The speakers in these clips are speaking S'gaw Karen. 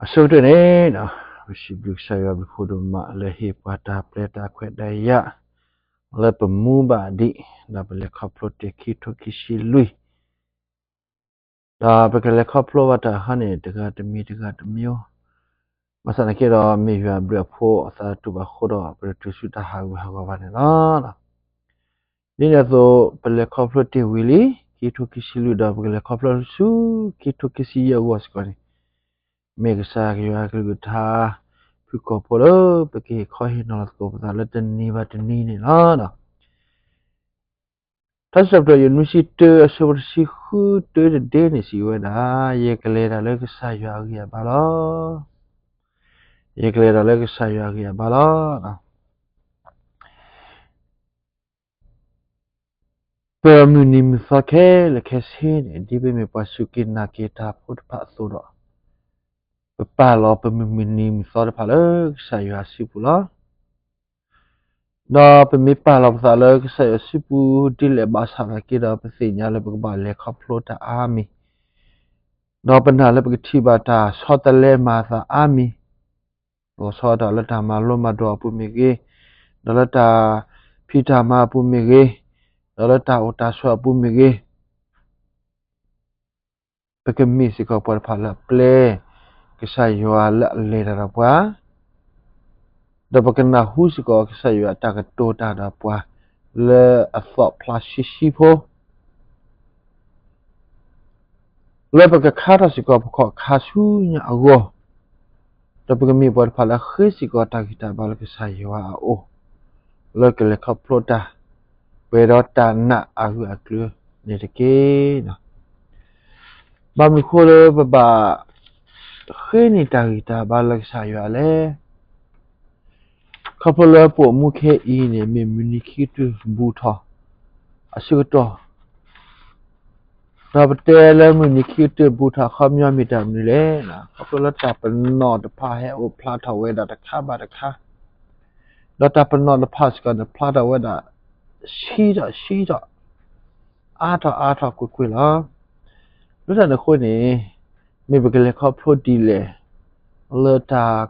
အဆိကတၢၢ်န့ၣ်, ပစံးဘျုးကစၢ်ယွၤဘျုးဖှိၣ်ဒိၣ်မးလၢဟ့ၣ်ပှၤတၢ်ပျဲတၢ်ခွဲးတၢ်ယာ် လၢပမူဘၣ်ဒံး ဒီးပလဲၤခီဖျိတ့ၢ်ခံကထိခံဆံလွံၢ်, ဒီးပကလဲၤခီဖျိဘၣ်တၢ်ဟါန့ၣ် တဂၤတမံၤတဂၤတမံၤ, ဘၣ်ဆၣ်သနာ်က့ဒီး မ့ၢ်ယွၤအဘျုးအဖှိၣ်အသးတူၢ်ဘၣ်အဃိဒီး ပတတုၤဆူတၢ်ဟးဂူာ်ဟးဂီၤဘၣ်န့ၣ်လီၤ. ဒ်န့ၣ်အသိး ပလဲၤခီဖျိတ့ၢ်ဝံၤလံ ခံကထိခံဆံလွံၢ် ဒီးပကလဲၤခီဖျိဆူ ခံကထိခံဆံယဲၢ်အဂီၢ်စ့ၢ်ကီးန့ၣ်, မ့ၢ်ကစၢ်ယွၤအကလုၢ်ကထါ ဖုၣ်ကိာ်ဖိလၢပကဟ့ၣ်ခီဟ့ၣ်နီၤလီၤသကိးပသးလၢတနံၤဘၣ်တနံၤန့ၣ်လီၤ. ထါစံးထီၣ်ပတြၢၤ ယနွံဆံတၢ အဆၢဖိတဆံဃု တၢတဒ့န့ၣ်စံးဝဲဒၣ်, ယကလဲၤတၢ်လၢကစၢ်ယွၤအဂံၢ်အဘါလီၤ. ယကလဲၤတၢ်လၢကစၢ်ယွၤအဂံၢ်အဘါလီၤ. ပမုၢ်နံၤမုၢ်သီခဲလၢာ်ခဲဆ့န့ၣ် ဒ်ပမ့ၢ်ပှၤစူၢ်က့ၤနာ်က့ၤတၢ်ဖိတဖၣ်အသိးဒီး, ပပာ်လီၤပမုၢ်မုၢ်နံၤမုၢ်သီတဖၣ်လၢကစၢ်ယွၤအစုပူၤလီၤ. ဒီးပမ့ၢ်ပာ်လီၤပသးလၢကစၢ်ယွၤအစုပူၤဒ်လဲၣ်ဘၣ်ဆၣ်သနာ်က့ဒီး ပသ့ၣ်ညါလၢပကဘၣ်လဲၤခီဖျိတၢ်အါမံၤ, ဒီးပနာ်လၢပကထံၣ်ဘၣ်တၢ်ဆီတလဲမၤအသးအါမံၤ, လီၤဆီဒၣ်တၢ်လၢတၢ်မၤလိမၤဒိးအပူၤမ့ၢ်ဂ့ၤ, ဒီးလၢတၢ်ဖံးတၢ်မၤအပူၤမ့ၢ်ဂ့ၤ, ဒီးလၢတၢ်အိၣ်တၢ်ဆိးအပူၤမ့ၢ်ဂ့ၤ, ပကမ့ၢ်စ့ၢ်ကီးပှၤတဖၣ်လၢအပျဲ ကစၢ်ယွၤလၢအလဲၤတၢ်ဒီးပှၤ, ဒီးပကနၢ်ဟူစ့ၢ်ကီးကစၢ်ယွၤအတၢ်ကတိၤတၢ်ဒီးပှၤ လၢအသီၣ်ဖျါဆှံဆှံဖိ လၢပကခါထီၣ်စ့ၢ်ကီးပခီၣ်ခါဆူညါအဂီၢ်, ဒီးပကမ့ၢ်ပှၤတဖၣ်လၢအဃ့စ့ၢ်ကီးတၢ်ဂံၢ်တၢ်ဘါလၢကစၢ်ယွၤအအိၣ်, လၢကလဲၤခီဖျိတၢ် ပှဲၤဒီးတၢ်နာ်အဂၢၢ်အကျၢၤန့ၣ်တက့ၢ်. ဘၣ်မနုၤဃိလၢပဘၣ်ဃ့န့ၢ်တၢ်ဂံၢ်တၢ်ဘါလၢကစၢ်ယွၤလဲၣ်. ခီဖျိလၢပအိၣ်မူခဲအံၤန့ၣ် မ့ၢ်မုၢ်နံၤခံကတၢၢ်ဘူးထီၣ်အဆၢကတီၢ်, ဒီးပတဲလၢမုၢ်နံၤခံကတၢၢ်ဘူးထီၣ်အခီပညီမ့ၢ်တၢ်မနုၤလဲၣ်. ခီဖျိလၢတၢ်ပနီၣ်တဖၣ်ဟဲအိၣ်ဖျါထီၣ်ဝဲဒၣ်တခါဘၣ်တခါ, ဒီးတၢ်ပနီၣ်တဖၣ်စ့ၢ်ကီးန့ၣ် ဖျါထီၣ်ဝဲဒၣ် ဆံးထီၣ်ဆံးထီၣ်, အါထီၣ်အါထီၣ်ကွ့ၢ်ကွ့ၢ်လီၤ. လၢတၢ်န့ၣ်အဃိန့ၣ်, မ့ၢ်ပကလဲၤခီဖျိဒ်လဲၣ် လၢတၢ်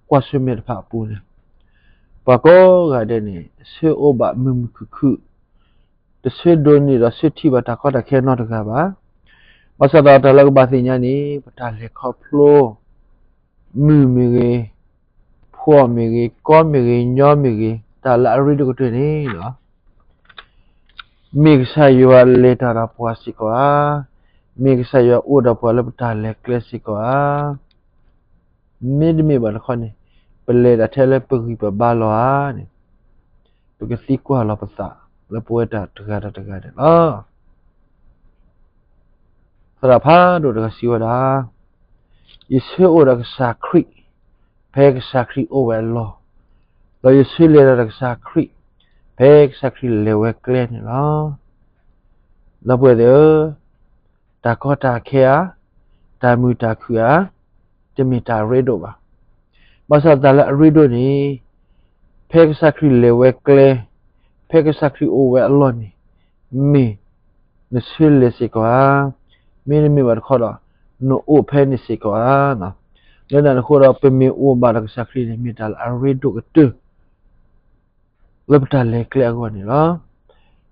ကွၢ်ဆၢၣ်မဲာ်တဖၣ်အပူၤန့ၣ်, ပှၤကိးဂၤဒဲးန့ၣ် ဆၢအိၣ်ဘၣ်မုာ်မုာ်ခုၣ်ခုၣ်, တဆၢဒိးန့ၢ်ဒီးဆၢထံၣ်ဘၣ်တၢ်ကီတၢ်ခဲနီတဂၤဘၣ်. ဘၣ်ဆၣ်ဒီးတၢ်လၢကဘၣ်သ့ၣ်ညါန့ၣ် ပတၢ်လဲၤခီဖျိ မုၢ်မ့ၢ်ဂ့ၤ, ဖှီၣ်မ့ၢ်ဂ့ၤ, ကီမ့ၢ်ဂ့ၤ, ညီမ့ၢ်ဂ့ၤ, တၢ်လၢအရ့ဒိၣ်ကတၢၢ်န့ၣ်လီၤ. မ့ၢ်ကစၢ်ယွၤလဲၤတၢ်ဒီးပှၤစ့ၢ်ကီးဧါ, မ့ၢ်ကစၢ်ယွၤအိၣ်ဒီးပှၤလၢပတၢ်လဲၤကျဲစ့ၢ်ကီးဧါ, မ့တမ့ၢ်ဘၣ်တခီန့ၣ်, ပလဲၤဒၣ်ထဲလၢပဂံၢ်ပဘါလီၤဧါန့ၣ်, ပကသံကွၢ်လီၤပသးလၢပဝဲဒၣ်တဂၤဒီးတဂၤန့ၣ်လီၤ. သရၣ်ဖးဒိၣ်တဂၤစံးဝဲဒၣ်, ယဆၢအိၣ်ဒီးကစၢ်ခရံာ် ဖဲကစၢ်ခရံာ်အိၣ်ဝဲအလီၢ်, ဒီးယဆၢလဲၤဒီးကစၢ်ခရံာ် ဖဲကစၢ်ခရံာ်လဲၤဝဲကျဲန့ၣ်လီၤ. ဒီပုၢ်ဝဲၢ်သ့ၣ်ဧၢ, တၢ်ကီတၢ်ခဲဧါ, တၢ်မုာ်တၢ်ခုၣ်ဧါ, တမ့ၢ်တၢ်အရ့ဒိၣ်ဘၣ်. ဘၣ်ဆၣ်တၢ်လၢအရ့ဒိၣ်န့ၣ်, ဖဲကစၢ်ခရံာ်လဲၤဝဲကျဲ, ဖဲကစၢ်ခရံာ်အိၣ်ဝဲအလီၢ်န့ၣ်, မ့ၢ်နဆၢလဲၤစ့ၢ်ကီးဧါ, မ့တမ့ၢ်ဘၣ်တခီဒီး နအိၣ်ဖဲန့ၣ်စ့ၢ်ကီးဧါ. လၢတၢ်န့ၣ်အဃိဒီး ပမ့ၢ်အိၣ်ဘၣ်ဒီးကစၢ်ခရံာ်န့ၣ် မ့ၢ်တၢ်လၢအရ့ဒိၣ်ကတၢၢ် လၢပတၢ်လဲၤကျဲအဂီၢ်န့ၣ်လီၤ.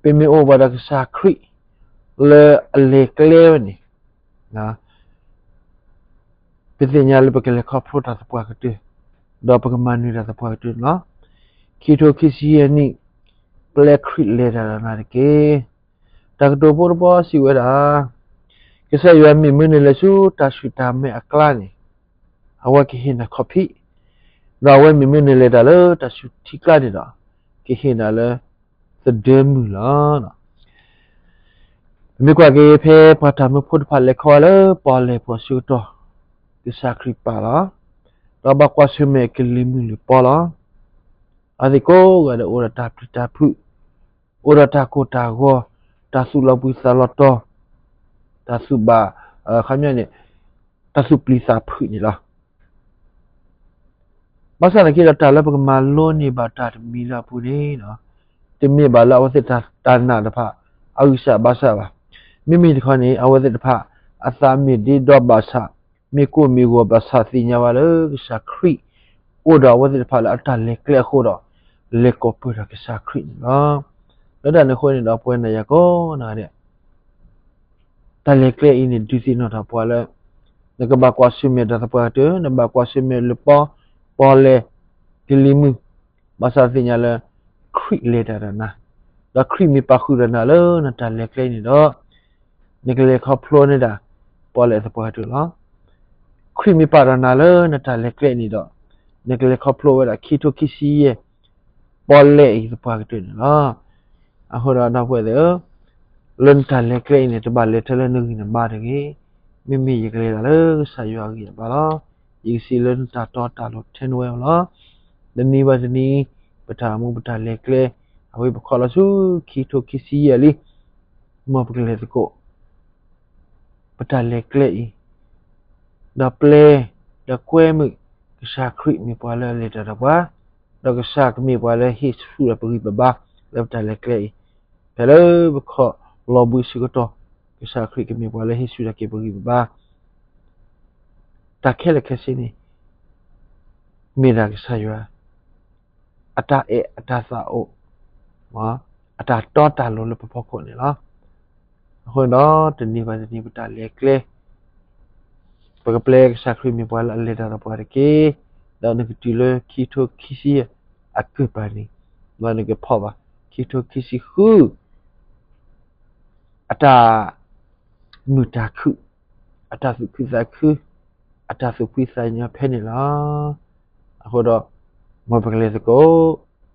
ပမ့ၢ်အိၣ်ဘၣ်ဒီးကစၢ်ခရံာ် လၢအလဲၤကျဲဝဲန့ၣ်, ပသ့ၣ်ညါလၢပကလဲၤခီဖျိတၢ်သပှၢ်ကတၢၢ်, ဒီးပကမၤနၢၤတၢ်သပှၢ်ကတၢၢ်န့ၣ်လီၤ. ခံကထိခံဆံယဲၢ်နံၣ်, ပျဲခရံာ်လဲၤတၢ်ဒီးနၤတက့ၢ်. တၢ်ကတိၤဖိတဘီစံးဝဲဒၣ်, ကစၢ်ယွၤမ့ၢ်မ့ၢ်နလဲၤဆူတၢ်ဆူၣ်တၢ်မဲာ်အကျါန့ၣ်, အဝဲကဟ့ၣ်နၤခီၣ်ဖံး, ဒီးအဝဲမ့ၢ်မ့ၢ်နလဲၤတၢ်လၢတၢ်ဆူၣ်ထံကျါန့ၣ်ဒီး, ကဟ့ၣ်နၤလၢ သဒၢမုၢ်လီၤ. ပမ့ၢ်ကွၢ်က့ၤဖဲပှၤတၢ်မၢဖိတဖၣ်လဲၤခီဝဲလၢပီၣ်လဲၣ်ပူၤအဆၢကတီၢ်, ကစၢ်ခရံာ်ပာ်လီၤ, ဒီးဘၣ်ကွၢ်ဆၢၣ်မဲာ်ကလံၤမုၢ်လံၤပီလီၤ. အဝဲသ့ၣ်ကိးဂၤဒဲးအိၣ်ဒီးတၢ်ပျံၤတၢ်ဖုး, အိၣ်ဒီးတၢ်ကိၢ်တၢ်ဂီၤ, တၢ်သူၣ်လီၤဘှံးသးလီၤတီၤ, တၢ်သူၣ်ဘၣ်, ခီပညီန့ၣ်, တၢ်သူၣ်ပျံၤသးဖုးန့ၣ်လီၤ. ဘၣ်ဆၣ်သနာ်က့ဒီးတၢ်လၢပကမၤလိန့ၢ်ဘၣ်တၢ်တမံၤလၢအပူၤန့ၣ်, တမ့ၢ်ဘၣ်လၢအဝဲသ့ၣ်တၢ်နာ်တဖၣ် အဂံၢ်စၢ်ဘါစၢ်ဘၣ်. မ့မ့ၢ်တခီန့ၣ် အဝဲသ့ၣ်တဖၣ် အသးမ့ၢ်ဒ့ဒီဘၣ်ဆၣ်, မ့ၢ်ကိၢ်မ့ၢ်ဂီၤဘၣ်ဆၣ်သ့ၣ်ညါဘၣ်လၢကစၢ်ခရံာ် အိၣ်ဒီးအဝဲသ့ၣ်တဖၣ်လၢအတၢ်လဲၤကျဲအဃိဒီး လဲၤကိးပၢၢ်ဒီးကစၢ်ခရံာ်န့ၣ်လီၤ. လၢတၢ်န့ၣ်အဃိန့ၣ်ဒီး ပဝဲနၤယၤကိးဂၤဒဲး တၢ်လဲၤကျဲအံၤန့ၣ် ဒုးသ့ၣ်နီၣ်ထီၣ်ပှၤလၢ နကဘၣ်ကွၢ်ဆၢၣ်မဲာ်ဒီးသပှၢ်ကတၢၢ်, နဘၣ်ကွၢ်ဆၢၣ်မဲာ်လၢပီၣ်လဲၣ် ကလံၤမုၢ်, ဘၣ်ဆၣ်သ့ၣ်ညါလၢ ခရံာ်လဲၤတၢ်ဒီးနၤ, ဒီးခရံာ်မ့ၢ်ပာ်ဃုာ်ဒီးနၤလၢနတၢ်လဲၤကျဲန့ၣ်ဒီး နကလဲၤခီဖျိန့ၢ်ဒၣ် ပီၣ်လဲၣ်သပှၢ်ကတၢၢ်လီၤ. ခရံာ်မ့ၢ်ပာ်ဒီးနၤလၢနတၢ်လဲၤကျဲန့ၣ်ဒီး နကလဲၤခီဖျိဝဲဒၣ်ခံကထိခံဆံယဲၢ် ပီၣ်လဲၣ်အံၤသပှၢ်ကတၢၢ်န့ၣ်လီၤ. အဃိဒီးဒီပုၢ်ဝဲၢ်သ့ၣ်ဧၢ, လၢနတၢ်လဲၤကျဲအံၤန့ၣ် တဘၣ်လဲၤထဲလၢနဂံၢ်နဘါတဂ့ၤ. မ့မ့ၢ်ယကလဲၤဒၣ်လၢကစၢ်ယွၤအဂံၢ်အဘါလီၤ. ယကစံးလၢနတၢ်တီတၢ်လိၤထဲနဝဲလီၤ. တနံၤဘၣ်တနံၤ ပတၢ်အိၣ်မူပတၢ်လဲၤကျဲ အဝဲပခီၣ်လီၤဆူခံကထိခံဆံယဲၢ်လံ. မ်ပကလဲၤသကိး ပတၢ်လဲၤကျဲအံၤ ဒီးပျဲ ဒီးကွဲမုာ် ကစၢ်ခရံာ်မ့ၢ်ပှၤလၢအလဲၤတၢ်ဒီးပှၤ, ဒီးကစၢ်ကမ့ၢ်ပှၤလၢဟ့ၣ်ဆူၣ်ဒီးပဂံၢ်ပဘါလၢပတၢ်လဲၤကျဲအံၤ, ဖဲလၢပခီၣ်လီၤဘှံးဆၢကတီၢ် ကစၢ်ခရံာ်ကမ့ၢ်ပှၤလၢဟ့ၣ်ဆူၣ်တၢ်က့ၤပဂံၢ်ပဘါ တၢ်ခဲလၢာ်ခဲဆ့န့ၣ် မ့ၢ်ဒၣ်ကစၢ်ယွၤ အတၢ်အဲၣ်အတၢ်သးအိၣ် အတၢ်တီတၢ်လိၤလၢပဖီခိၣ်န့ၣ်လီၤ. အဃိန့ၣ်ဒီး တနံၤဘၣ်တနံၤပတၢ်လဲၤကျဲ ပကပျဲကစၢ်ခရံာ်မ့ၢ်ပှၤလၢအလဲၤတၢ်ဒီးပှၤတက့ၢ်. ဒီးနကတုၤလၢခံကထိခံဆံယဲၢ်အကပၤန့ၣ် ဒီးနကဖီၣ်ဘၣ် ခံကထိခံဆံဃု အတၢ်မုာ်တၢ်ခုၣ်, အတၢ်သူၣ်ခုသးခု, အတၢ်သူၣ်ဖှံသးညီဖဲန့ၣ်လီၤ. အဃိဒီး မ်ပကလဲၤသကိး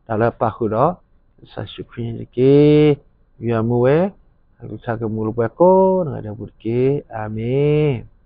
တၢ်လၢပာ်ဃုာ်ဒီး ကစၢ်ယ့ၣ်ၡူးခရံာ်န့ၣ်တက့ၢ်. ယွၤမူဝဲ အကလုၢ်ကထါကမူလၢပှၤကိးဂၤဒဲးအပူၤတက့ၢ်. အၤမ့ၣ်.